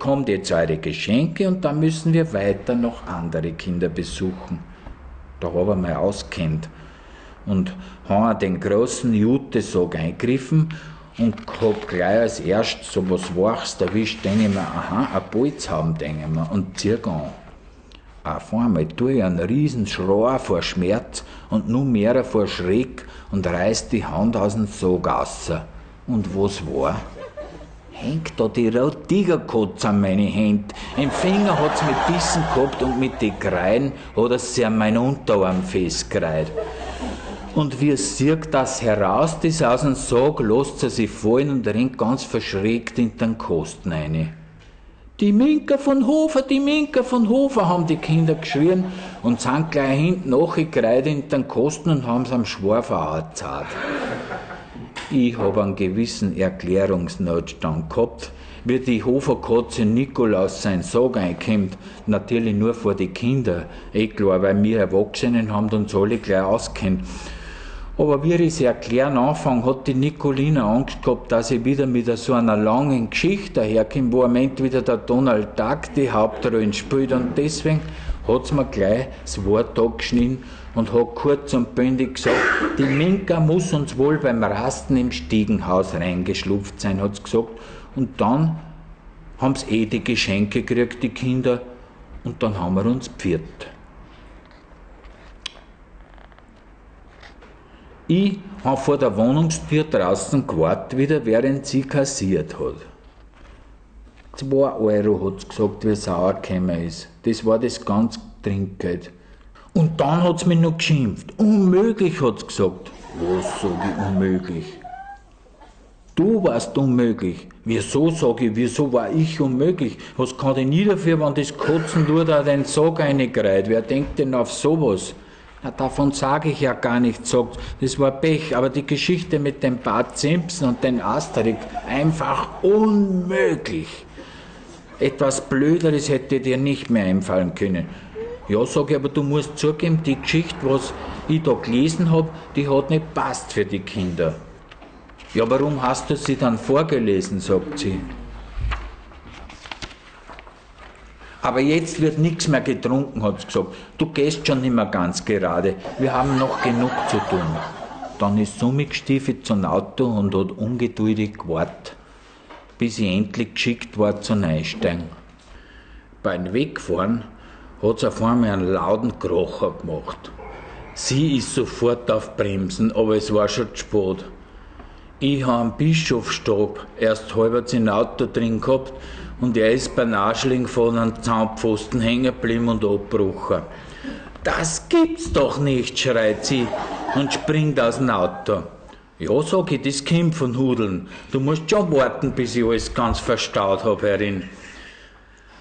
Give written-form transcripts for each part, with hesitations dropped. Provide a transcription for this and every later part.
bekommt jetzt eure Geschenke und dann müssen wir weiter noch andere Kinder besuchen. Da hab ich mal auskennt und hab den großen Jutesack eingegriffen und hab gleich als erst so was Wachs erwischt, denk ich mir, aha, ein Bolz haben, denk ich mir, und zieh an. Auf einmal tue ich einen riesen Schrei vor Schmerz und nur mehr vor Schreck und reiß die Hand aus dem Sack raus. Und was war? Hängt da die Tigerkatze an meine Hände. Im Finger hat's mich bissen gehabt und mit den Kreien hat er sie an meinen Unterarm festgereiht. Und wie es sieht das heraus, das aus dem Sack, lässt sie sich fallen und rennt ganz verschreckt in den Kosten rein. Die Minka von Hofer, die Minka von Hofer, haben die Kinder geschrien und sind gleich hinten nachgereiht in den Kosten und haben's am Schwarfer angezahlt. Ich hab einen gewissen Erklärungsnotstand gehabt, wie die Hoferkatze Nikolaus sein Sack einkommt, natürlich nur vor die Kinder, eh klar, weil wir Erwachsenen haben uns alle gleich auskennt. Aber wie ich's erklären anfange, hat die Nicolina Angst gehabt, dass ich wieder mit so einer langen Geschichte daherkomme, wo am Ende wieder der Donald Duck die Hauptrollen spielt. Und deswegen hat's mir gleich das Wort angeschnitten und hat kurz und bündig gesagt, die Minka muss uns wohl beim Rasten im Stiegenhaus reingeschlupft sein, hat's gesagt. Und dann haben's eh die Geschenke gekriegt, die Kinder, und dann haben wir uns pfirt. Ich hab vor der Wohnungstür draußen gewartet wieder, während sie kassiert hat. 2 Euro hat's gesagt, wie es sauer gekommen ist. Das war das ganze Trinkgeld. Und dann hat's mich noch geschimpft. Unmöglich, hat's gesagt. Was sag ich, unmöglich? Du warst unmöglich. Wieso, sag ich, wieso war ich unmöglich? Was kann ich nie dafür, wenn das Kotzen nur da den Sack reingereiht? Wer denkt denn auf sowas? Na, davon sag ich ja gar nichts, sagt. Das war Pech, aber die Geschichte mit dem Bart Simpson und den Asterix, einfach unmöglich. Etwas Blöderes hätte dir nicht mehr einfallen können. Ja, sag ich, aber du musst zugeben, die Geschichte, was ich da gelesen hab, die hat nicht passt für die Kinder. Ja, warum hast du sie dann vorgelesen, sagt sie. Aber jetzt wird nix mehr getrunken, hat sie gesagt. Du gehst schon nicht mehr ganz gerade. Wir haben noch genug zu tun. Dann ist sie umgestiefelt zum Auto und hat ungeduldig gewartet, bis ich endlich geschickt war zum Einsteigen. Beim Wegfahren hat sie auf einmal einen lauten Krocher gemacht. Sie ist sofort auf Bremsen, aber es war schon zu spät. Ich hab einen Bischofsstab erst halbwegs im Auto drin gehabt und er ist beim Aschling von einem Zaunpfosten hängen geblieben und abgebrochen. Das gibt's doch nicht, schreit sie und springt aus dem Auto. Ja, sag ich, das kommt von Hudeln. Du musst schon warten, bis ich alles ganz verstaut hab, Herrin.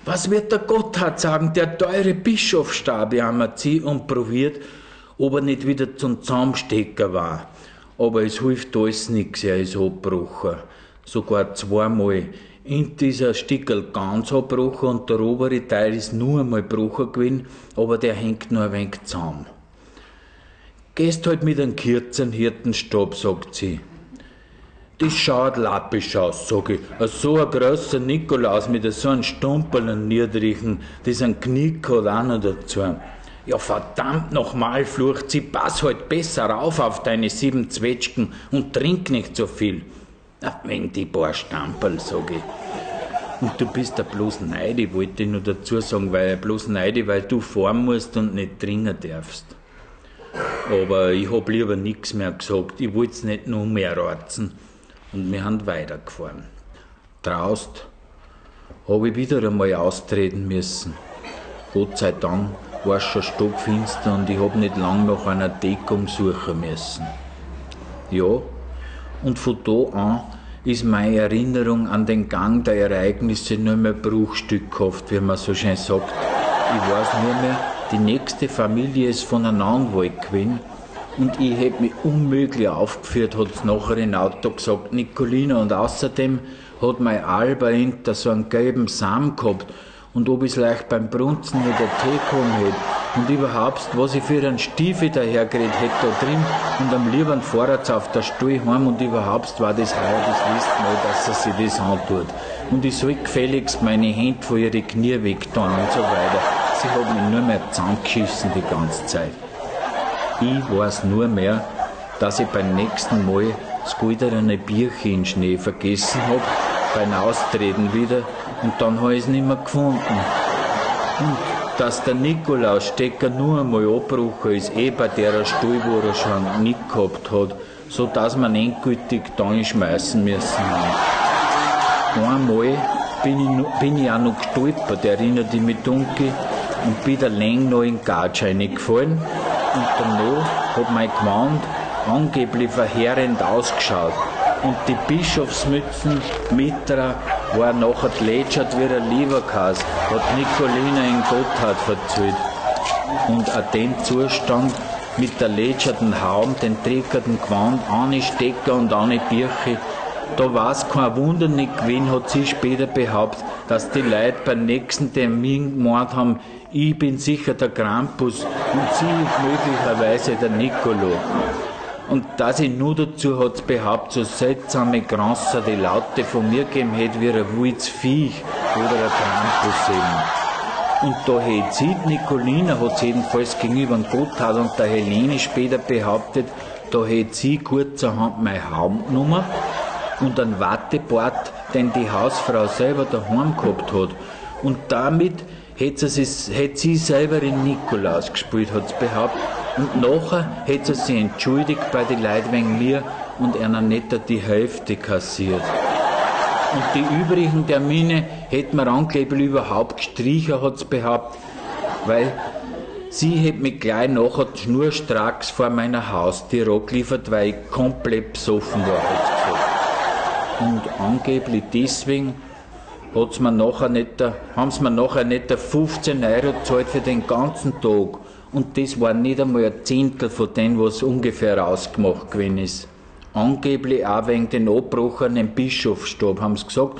Was wird der Gotthard sagen, der teure Bischofsstab, jammert sie und probiert, ob er nicht wieder zum Zaumstecker war. Aber es hilft alles nix, er ist abgebrochen. Sogar zweimal. In dieser Stickerl ganz abgebrochen und der obere Teil ist nur einmal gebrochen gewesen, aber der hängt nur ein wenig zusammen. Gehst halt mit einem kurzen Hirtenstab, sagt sie. Das schaut lappisch aus, sag ich. So ein großer Nikolaus mit so einem Stumperl und niedrigen, das einen Knick hat auch noch dazu. Ja, verdammt nochmal, flucht sie, pass halt besser auf deine 7 Zwetschgen und trink nicht so viel. Na, wenn die paar Stamperl, sag ich. Und du bist ja bloß neidisch, wollte ich nur dazu sagen, weil bloß neidisch, weil du fahren musst und nicht trinken darfst. Aber ich hab lieber nix mehr gesagt, ich wollt's nicht noch mehr reizen. Und wir haben weitergefahren. Traust hab ich wieder einmal austreten müssen. Gott sei Dank war's schon stockfinster und ich hab nicht lang nach einer Deckung suchen müssen. Ja, und von da an ist meine Erinnerung an den Gang der Ereignisse nur mehr bruchstückhaft, wie man so schön sagt. Ich weiß nur mehr, die nächste Familie ist von einem Anwalt gewesen und ich hätt mich unmöglich aufgeführt, hat's nachher im Auto gesagt, Nicolina, und außerdem hat mein Alba hinter so einen gelben Samen gehabt und ob ich's leicht beim Brunzen mit der Tee gekommen hätt, Und überhaupt, was ich für einen Stiefel dahergeredet hätte da drin und am lieben Fahrrad auf der Stuhl heim und überhaupt war das heuer das letzte Mal, dass er sich das antut. Und ich soll gefälligst meine Hände von ihre Knie wegtun und so weiter. Sie hat mich nur mehr zusammengeschissen die ganze Zeit. Ich weiß nur mehr, dass ich beim nächsten Mal das goldene Bierchen in Schnee vergessen hab, beim Austreten wieder, und dann hab ich's nicht mehr gefunden. Und dass der Nikolausstecker nur einmal abgebrochen ist, eh bei der Stuhl, wo er schon nicht gehabt hat, so dass man endgültig da schmeißen müssen haben. Einmal bin ich auch noch gestolpert, erinnert ich mich dunkel, und bin der Länge noch in den Gatsch reingefallen. Und danach hat mein Gewand angeblich verheerend ausgeschaut. Und die Bischofsmützen Mitra war nachher gletschert wie ein Leberkäse, hat Nicolina in Gotthard verzählt. Und auch den Zustand mit der lätscherten Haum, den dreckerten Gewand, ohne Stecker und ohne Birche, da war's kein Wunder nicht gewesen, hat sie später behauptet, dass die Leute beim nächsten Termin gemeint haben, ich bin sicher der Krampus und sie ist möglicherweise der Nicolo. Und dass ich nur dazu hat's behauptet, so seltsame Granzer die Laute von mir gegeben hätte, wie ein wildes Viech oder ein Krampus eben. Und da hätte sie, Nicolina, hat's jedenfalls gegenüber dem Gotthard und der Helene später behauptet, da hätte sie kurzerhand mein Haum genommen und einen Wattebart, den die Hausfrau selber daheim gehabt hat. Und damit hätte sie selber in Nikolaus gespielt, hat's behauptet. Und nachher hätte sie sich entschuldigt bei den Leuten wegen mir und einer nicht die Hälfte kassiert. Und die übrigen Termine hätte man angeblich überhaupt gestrichen, hat's behauptet, weil sie hätte mich gleich nachher schnurstracks vor meiner Haustür angeliefert, weil ich komplett besoffen war, hat's gesagt. Und angeblich deswegen haben sie mir nachher nicht 15 Euro gezahlt für den ganzen Tag. Und das war nicht einmal ein Zehntel von dem, was ungefähr ausgemacht gewesen ist. Angeblich auch wegen den abgebrochenen Bischofsstab, haben sie gesagt.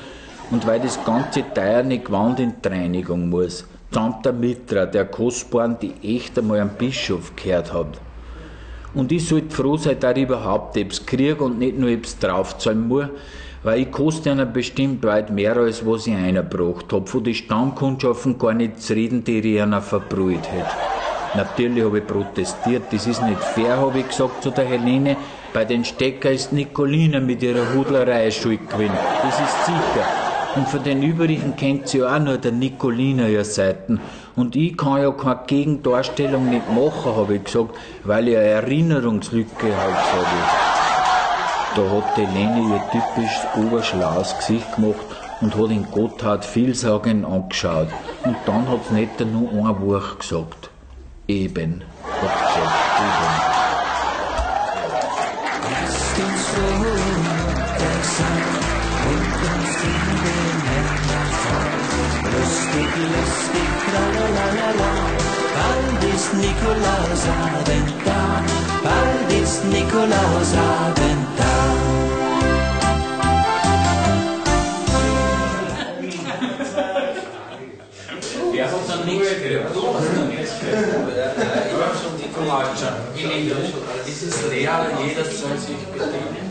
Und weil das ganze teure Gewand in die Reinigung muss. Samt der Mitra, der kostbaren, die echt einmal einen Bischof gehört hat. Und ich sollte froh sein, dass ich überhaupt etwas kriege und nicht nur etwas draufzahlen muss, weil ich koste einer bestimmt weit mehr, als was ich eingebracht hab. Von den Stammkundschaften gar nicht zu reden, die ich einer verbrüht hätte. Natürlich habe ich protestiert, das ist nicht fair, habe ich gesagt zu der Helene. Bei den Stecker ist Nicolina mit ihrer Hudlerei schuld gewesen, das ist sicher. Und von den übrigen kennt sie ja auch nur der Nicolina ihre Seiten. Und ich kann ja keine Gegendarstellung nicht machen, habe ich gesagt, weil ich eine Erinnerungslücke habe, sag ich. Da hat die Helene ihr typisch oberschlaues Gesicht gemacht und hat den Gotthard vielsagend angeschaut. Und dann hat's nicht nur ein Wort gesagt. Eben, hat sie gesagt, eben. Lasst uns froh sein und uns in den Herrn freuen. Lustig, lustig, tralalala, bald ist Nikolausabend da, bald ist Nikolausabend da. Wer hat noch nichts gehört? Du hast noch nichts gehört. Ich hab schon die Kolatscher. Ist es leer, jeder soll sich bedienen.